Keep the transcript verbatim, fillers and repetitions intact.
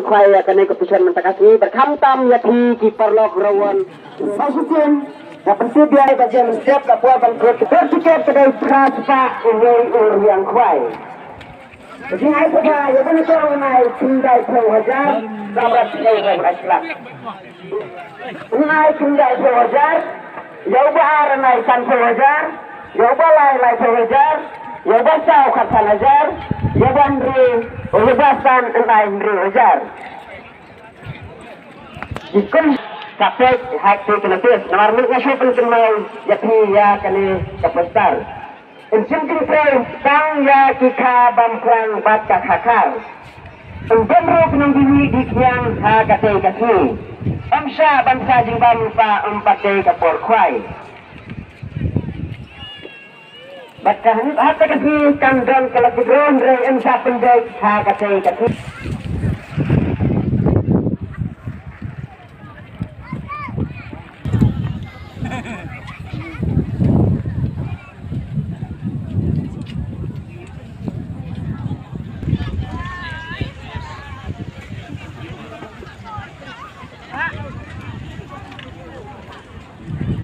Khwai ïa kane ka pynshoi mynta ka sngi, bad khamtam ïa phi ki paralok rawan. Ba shisien ka pyntip ïa ka jem step ka por ban kut ka tiket ka dei phra spah uwei u riang khwai. Ka jingai sha ïa kane ka u nai khyndai phew hajar, ka bra phew hajar. U nai khyndai phew hajar, ïa uba ar u nai sanphew hajar, ïa uba lai laiphew hajar, ïa uba saw khatsan hajar, ïa uba hynriew, ïa uba san u nai hynriew hajar. Ki kum ka peit ha kti ka notis namar mynta nga shu pynkynmaw ïa phi ïa kane ka poster. Yn shim kynthei tang ïa ki kha bam khlang bad ka kha khar. Yn don ruh ki nongdie wih die khñiang ha katei ka sngi. Ym shah ban sa jingbam lypa ym pat dei ka por khwai. Bad ka hynñiew ha katei ka sngi kan don ka lucky draw hynrei yn sa pyndep ha katei ka sngi.